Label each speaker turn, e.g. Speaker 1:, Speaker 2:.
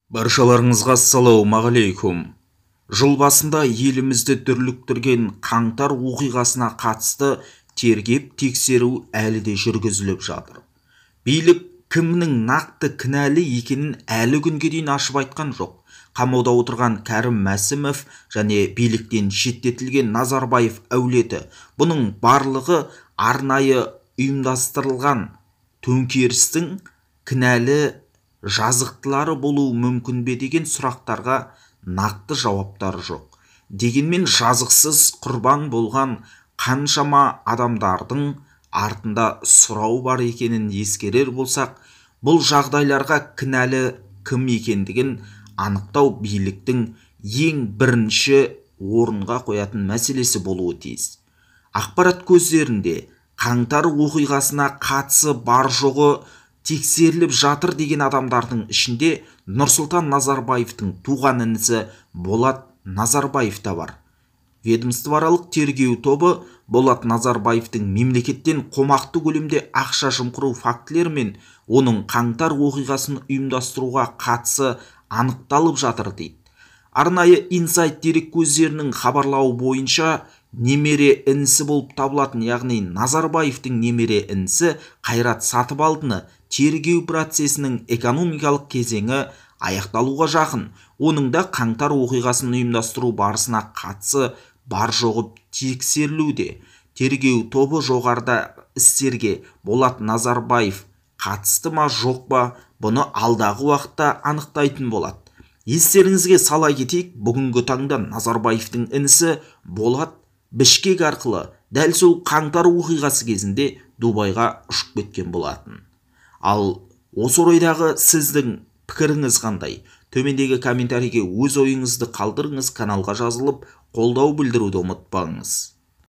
Speaker 1: Баршаларыңызға ассалаумағалейкум. Жыл басында елімізді дүрліктірген қаңтар оқиғасына қатысты тергеп тексеру әлі де жүргізіліп жатыр. Билік кімнің нақты кінәлі екенін әлі күнге дейін ашып айтқан жоқ. Қамауда отырған Кәрім Мәсімов және биліктен шеттетілген Назарбаев әулеті, бұның барлығы арнайы ұйымдастырылған төңкерістің кінәлі жазықтылары болуы мүмкін бе деген сұрақтарға нақты жауаптар жоқ. Дегенмен жазықсыз құрбан болған қаншама адамдардың артында сұрау бар екенін ескерер болсақ, бұл жағдайларға кінәлі кім екендігін анықтау биліктің ең бірінші орынға қоятын мәселесі болуы тиіс. Ақпарат көздерінде қаңтар оқиғасына қатысы бар жоғы тексеріліп жатыр деген адамдардың ішінде Нұрсұлтан Назарбаевтың туған інісі Болат Назарбаев та бар. Ведомствоаралық тергеу тобы Болат Назарбаевтың мемлекеттен қомақты көлемде ақша жымқыру фактілері мен оның қаңтар оқиғасын ұйымдастыруға қатысы анықталып жатыр дейді. Арнайы Инсайт дерек көздерінің хабарлауы бойынша немере інісі болып табылатын, яғни Назарбаевтың немере інісі Қайрат Сатыбалдыны тергеу процесінің экономикалық кезеңі аяқталуға жақын. Оның да қаңтар оқиғасын ұйымдастыру барысына қатысы бар жоғы тексерілуде. Тергеу тобы жоғарыда істерге Болат Назарбаев қатысты ма жоқ па, бұны алдағы уақытта анықтайтын болады. Естеріңізге сала кетейік, бүгінгі таңда Назарбаевтың інісі Болат Бішкек арқылы дәл сол қаңтар оқиғасы кезінде Дубайға ұшып кеткен болатын. Ал осы орайдағы сіздің пікіріңіз қандай? Төмендегі комментарийге өз ойыңызды қалдырыңыз, каналға жазылып, қолдау білдіруді ұмытпаңыз.